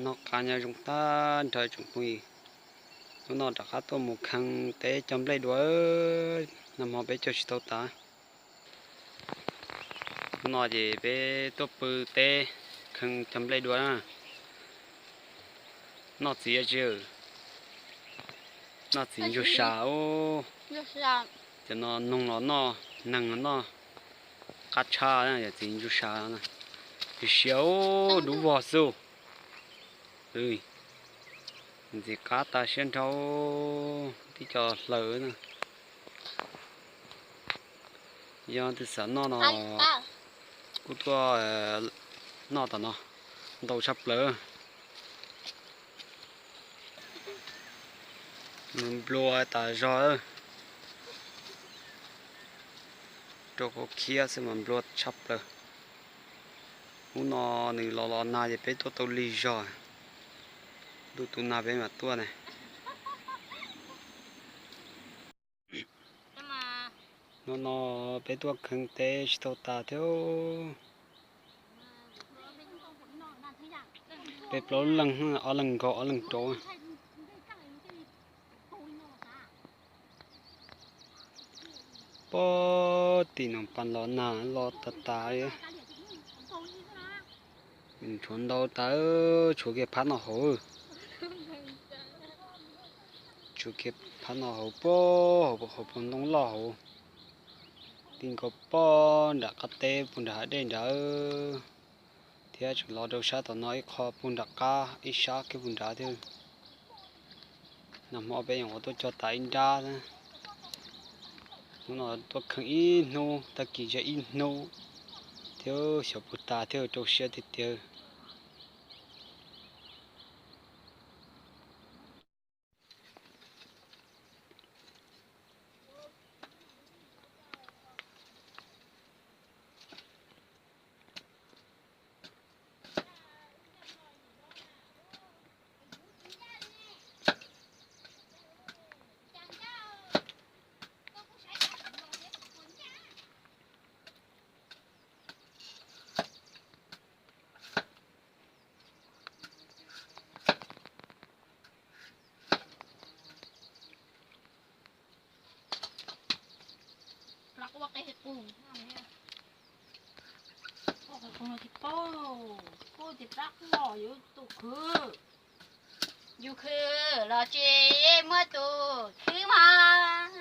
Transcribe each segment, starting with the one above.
Noj qab nyob zoo tag nrho tsoom phooj ywg. Hnub no rov qab tuaj mus kheej teb cog nplej dua, nag hmo peb cog tsis tau tas. Hnub no ces peb tuaj pw teb kheej cog nplej dua na. Noj txiv tsi, noj txiv ntsuag sa. Cov no noog los noj, neeg los noj, qab tshaj yog txiv ntsuag sa. Siav siav, dub vog xwb. Ntxim qab tas siab nrho, tib co hlaws na. Yog twg xav noj no kuj tuaj noj tom no, ntau tshaj plaws. Nplua tas zog, rau qhov khiab xwb mas nplua tshaj plaws. Hnub no nws los los nag ces peb tuaj tau lig zog, ntuj tu nag peb mam tuaj ne. Hnub no peb tuaj kheej teb tsis tau tas thiab. Peb plaub leeg, ob leeg nkaug ob leeg rau. Pob tim no pas los nag los tas tas li. Tshuav ntau tas, tshuav kiag phab no hauv. Tshuav kiag phab no hauv pob, hauv pob ntoo loj hauv. Ti nkaus pob nram qab teb puag nram hav dej nrad, thiab tseem los rau sab tom no ib qho puag nram qab ib sab kiag puag nrad thiab. Nag hmo peb yeej ua tuaj cog tas ib nrab. Hnub no tuaj kheej ib hnub, tag kis zam ib hnub thiab, xyov puas tas thiab, rau siab tiag tiag. Yus khwv los tsis muaj tus khwv mas.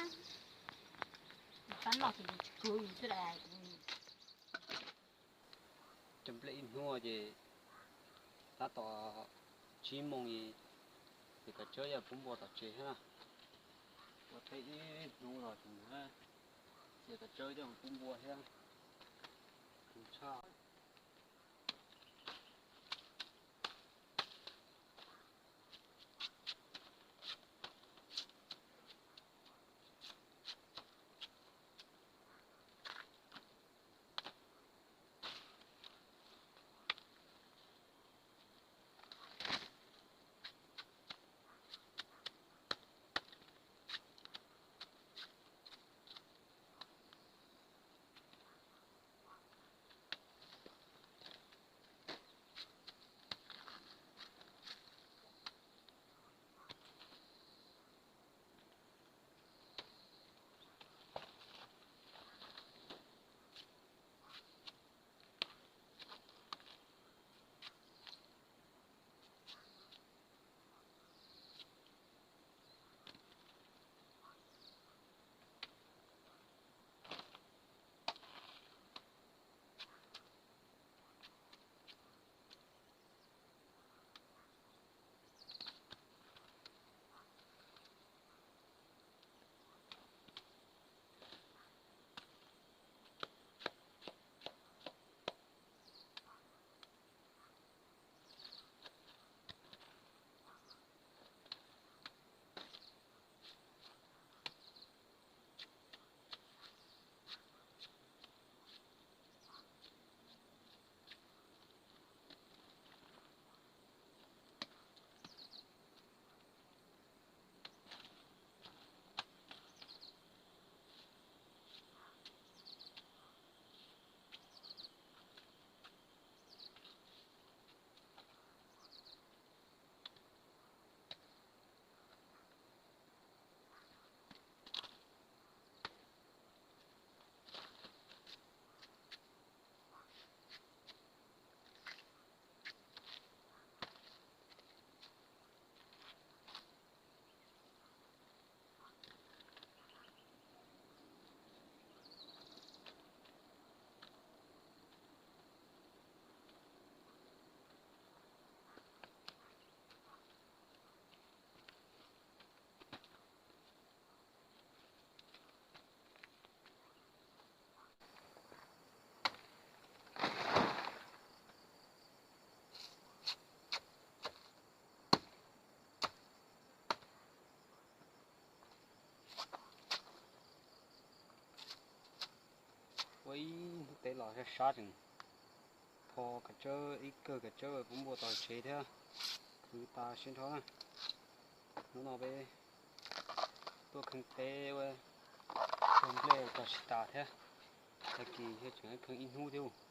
Cog nplej ib hnub ces tab tom tsib moos, ces kav tsawb yuav pub npua tom tsev thiab na. Ua teb ib hnub los tseem txiav kav tsawb coj pub npua thiab. Tshaj. Sab sab tseem pho kav tsawb ib kawg kav tsawb puv npua tau tsev thiab. Khwv tas siab nrho na. Hnub no peb tuaj kheej teb ua tug nplej ua tau tsis tas thiab. Tag kis thiaj tseem kheej ib hnub thiab.